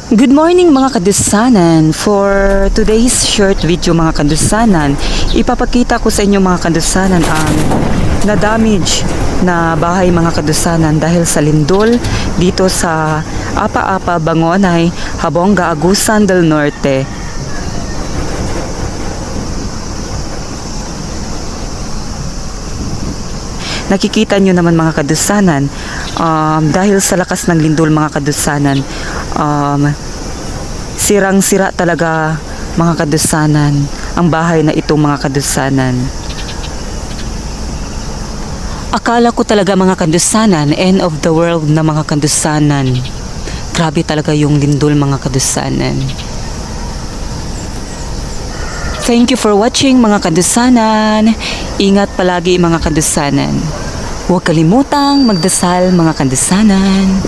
Good morning mga kadusanan. For today's short video mga kadusanan, ipapakita ko sa inyo mga kadusanan ang na-damage na bahay mga kadusanan dahil sa lindol dito sa Apa-Apa, Bangonay, Habonga, Agusan del Norte. Nakikita nyo naman mga kadusanan, dahil sa lakas ng lindol mga kadusanan, sirang-sira talaga mga kadusanan ang bahay na ito mga kadusanan. Akala ko talaga mga kadusanan, end of the world na mga kadusanan. Grabe talaga yung lindol mga kadusanan. Thank you for watching mga kadusanan. Ingat palagi mga kadusanan. Huwag kalimutang magdasal mga kadusanan.